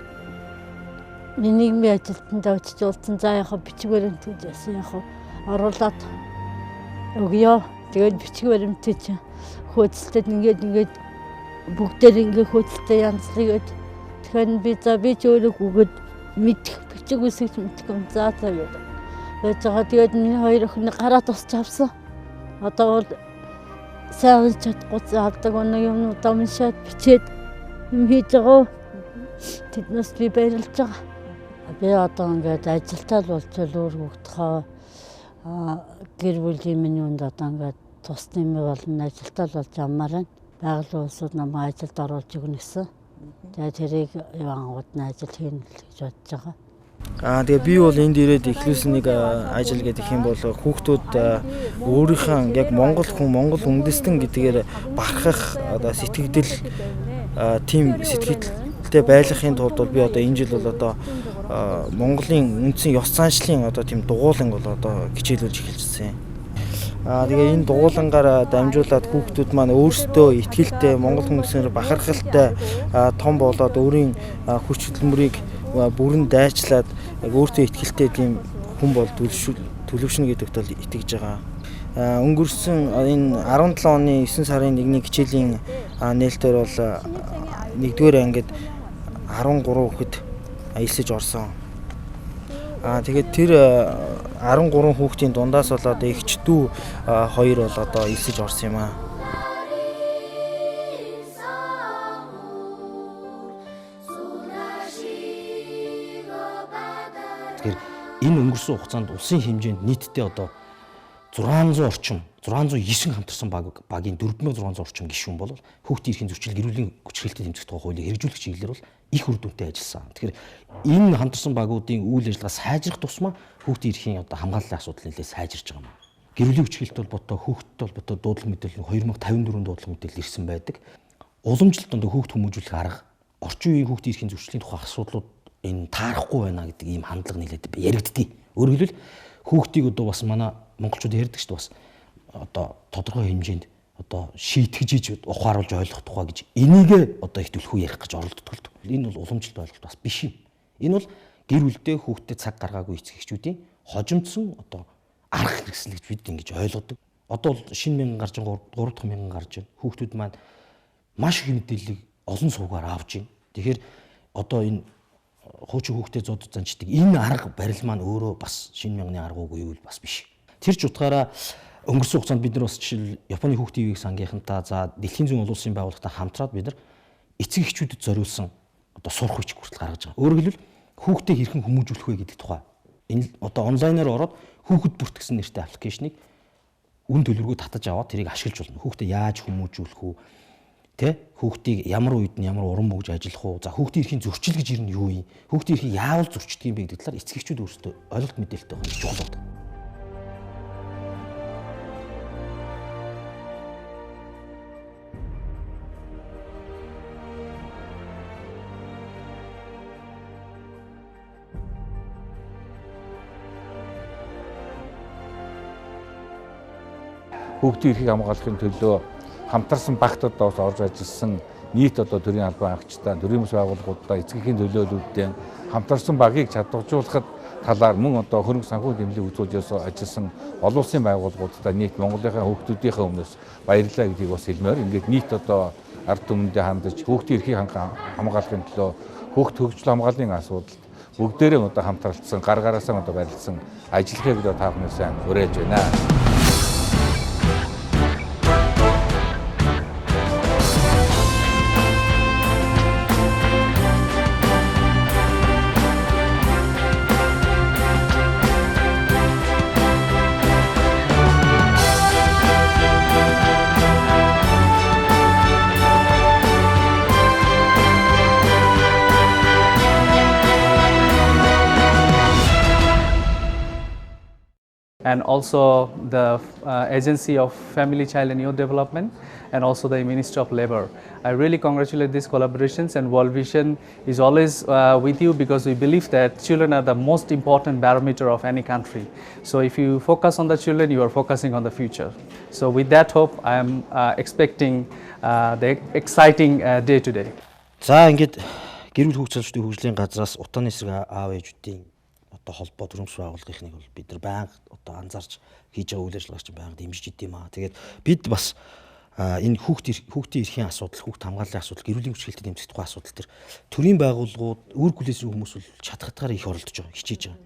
нийгмийн ажилтнанд очиж уулзсан. За яг бичиг баримт гэж яасан, яг оруулаад өгөө. Тэгээд бичиг баримтыг чинь хөөцөлтөд ингээд ингээд бүгдээр ингээд хөөцөлтөд янзлыгээд тэгэхээр би за би ч өөрөө үгээд мэдэх бичиг үсгч мэдэх юм за за гэдэг. Байж байгаа. Тэгээд миний хоёр охин гараа тусч авсан. Одоо бол сайн уншиж чадахгүй авдаг нэг юмнуудаа уншаад бичээд юм хийж байгаа. Тэднээс би баярлж байгаа. Би одоо ингээд ажилтаа л болчихвол өөр хүүхдийнхээ гэр бүлийн миний үнд одоо ингээд тус нэмээ болно, ажилтаа л болж аммаар байна. Байгалийн улсууд намайг ажилд оруулж өгнө гэсэн. Тэгээд тэрийг явангууд нь ажил хийнэ гэж бодож байгаа. Тэгээ би бол энд ирээд эхлүүлсэн нэг ажил гэдэг юм бол хүүхдүүд өөрийнхөө яг Монгол хүн, Монгол үндэстэн гэдгээр бархах одоо сэтгэгдэл, тийм сэтгэлтэй байлгахын тулд бол би одоо энэ жил бол одоо Монголын үндсэн ёс заншлын одоо тийм дугууланг бол одоо хичээлүүлж эхэлжсэн. Тэгээ энэ дугуулангаараа дамжуулаад хүүхдүүд маань өөрсдөө итгэлтэй, Монгол хүмүүсээр бахархалтай том болоод өөрийн хүч хөдөлмөрийг бүрэн дайчлаад яг өөртөө итгэлтэй тийм хүн бол төлөвшнө гэдэгт бол итгэж байгаа. Өнгөрсөн энэ 17 оны 9 сарын 1-ний хичээлийн нээлтээр бол 1-р ангид 13 хүүхэд элсэж орсон. Тэгээд тэр 13 хүүхдийн дундаас бол одоо эгч дүү хоёр бол одоо элсэж орсон юм аа. Тэгэхээр энэ өнгөрсөн хугацаанд улсын хэмжээнд нийтдээ одоо 600 орчим 609 хамтарсан багийн 4600 орчим гишүүн бол хүүхдийн эрхийн зөрчил, гэр бүлийн хүчирхийлэлтэд тэмцэх тухай хуулийг хэрэгжүүлэх чиглэлээр бол их үр дүнтэй ажилласан. Тэгэхээр энэ хамтарсан багуудын үйл ажиллагаа сайжрах тусмаа хүүхдийн эрхийн одоо хамгааллын асуудал нэлээд сайжирч байгаа юм. Гэр бүлийн хүчирхийлэлт холбоотой, хүүхдтэй холбоотой дуудлага мэдээлэл 2054 дуудлага мэдээлэл ирсэн байдаг. Уламжлалт одоо хүүхд хүмүүжүүлэх арга, орчин үеийн хүүхдийн эрхийн зөрчлийн тухай асуудлууд энэ таарахгүй байна гэдэг ийм хандлага нэлээд яригддаг. Өөрөөр хэлбэл хүүхдийг одоо бас манай монголчууд ярьдаг шүү дээ, бас одоо тодорхой хэмжээнд одоо шийтгэж иж ухааруулж ойлгох тухай гэж энийгээ одоо их түлхүү ярих гэж оролддог л. Энэ бол уламжлалт ойлголт бас биш юм. Энэ бол гэр бүлдээ хүүхдэд цаг гаргаагүй эцэг эхчүүдийн хожимдсон одоо арга хэрэгсэл гэж бид ингэж ойлгодог. Одоо бол шинэ мянган гарч 3 дахь мянган гарч байна. Хүүхдүүд маань маш их мэдээллийг олон сувгаар авч байна. Тэгэхээр одоо энэ хуучин хүүхдэд зод занчдаг энэ арга барил маань өөрөө бас шинэ мянганы арга үгүй юу бас биш. Тэр ч утгаараа өнгөрсөн хугацаанд бид нар бас жишээл Японы хүүхдийн үеийг сангийнхантай за дэлхийн зүйн олон улсын байгууллагатай хамтраад бид нар эцэг эхчүүдэд зориулсан одоо сурах хүч хүртэл гаргаж байгаа. Өөрөөр хэлбэл хүүхдээ хэрхэн хүмүүжүүлэх вэ гэдэг тухай. Энэ одоо онлайнаар ороод хүүхэд бүртгэсэн нэртэй аппликейшнийг үн төлбөргүй татаж аваад тэрийг ашиглаж болно. Хүүхдээ яаж хүмүүжүүлэх үү? Тэ? Хүүхдийг ямар үед нь ямар урам өгж ажиллах уу? За хүүхдийн эрхийн зөрчил гэж ер нь юу юм? Хүүхдийн эрхийг яавал зөрчдөг юм бэ гэдэг талаар эцэг эхчүүд өөрсдөө ойлголт мэдээлэлтэй байх нь чухал байдаг. Хүүхдийн эрхийг хамгаалахын төлөө хамтарсан багт одоо бас орж ажилласан нийт одоо төрийн албан хаагчдаа, төрийн бүс байгууллагуудаа, эцэг эхийн төлөөллүүдийн хамтарсан багийг чадваржуулахад талаар мөн одоо хөрөнгө санхүү дэмжлэг үзүүлж ажилласан олон улсын байгууллагуудаа нийт Монголынхаа хүүхдүүдийнхээ өмнөөс баярлалаа гэдгийг бас хэлмээр ингээд нийт одоо ард түмэндээ хандаж хүүхдийн эрхийг хамгаалахын төлөө хүүхд хөгжил хамгааллын асуудалд бүгдээрээ одоо хамтралцсан, гар гараасаа одоо барилцсан ажиллахыг одоо та бүхний сайн уриалж байна. and also the Agency of Family, Child and Youth Development, and also the Ministry of Labor. I really congratulate these collaborations, and World Vision is always with you because we believe that children are the most important barometer of any country. So if you focus on the children, you are focusing on the future. So with that hope, I am expecting the exciting day today. За, ингээд гэр бүл хүүхд залуучдын хөгжлийн газраас утааны эсрэг аав ээжүүдийн одоо холбоо төрийн бус байгууллагынхныг бол бид нар байнга одоо анзаарч хийж байгаа үйл ажиллагаа чинь байнга дэмжиж идэм аа. Тэгээд бид бас энэ хүүхдийн эрхийн асуудал, хүүхд хамгааллын асуудал, гэр бүлийн хүчирхийлэлтэд дэмжих тухай асуудал төр төрийн байгууллагууд, үүрэг хүлээсэн хүмүүс бол чадах их оролдож байгаа, хичээж байгаа.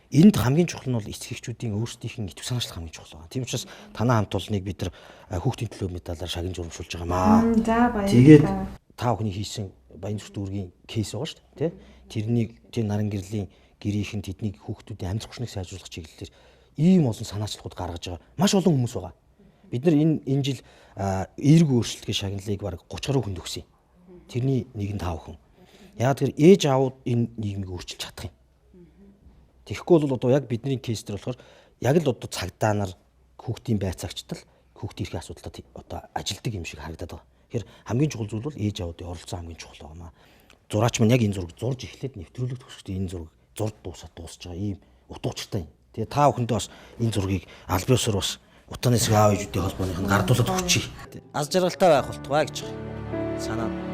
Энд хамгийн чухал нь бол эцэг эхчүүдийн өөрсдийнх нь идэвх санаачлах хамгийн чухал байгаа. Тийм учраас танай хамт олныг бид нар хүүхдийн төлөө медалаар шагнаж урамшуулж байгаа маа. За, баярлалаа. Тэгээд та бүхний хийсэн Баян зүрх дүүргийн case байгаа шүү дээ, тэ? Тэрнийг тэр наран гэрлийн гэрийнхэн тэднийг хүүхдүүдийн амьдрах орчныг сайжруулах чиглэлээр ийм олон санаачлагууд гаргаж байгаа. Маш олон хүмүүс байгаа. Бид нар энэ жил эерэг өөрчлөлтийн шагналыг бараг 30 гаруй хүнд өгсөн юм. Тэрний нэг нь та бүхэн. Яг тэр ээж аавууд энэ нийгмийг өөрчилж чадах юм. Тэгэхгүй бол одоо яг бидний case дээр болохоор яг л одоо цагдаа нар, хүүхдийн байцаагчдал хүүхдийн эрхийн асуудалтай одоо ажилдаг юм шиг харагдаад байгаа. Тэгэхээр хамгийн чухал зүйл бол ээж аавуудын оролцоо хамгийн чухал байгаа маа. Зураач маань яг энэ зураг зурж эхлээд нэвтрүүлэг төгсөхдөө энэ зураг зурд дуусаад дуусч байгаа ийм утга учиртай юм. Тэгээ та бүхэндээ бас энэ зургийг аль биесээр бас утааны эсрэг аав ээжүүдийн холбооных нь гардуулаад өгчий. Аз жаргалтай байх болтугай гэж байгаа. Санаа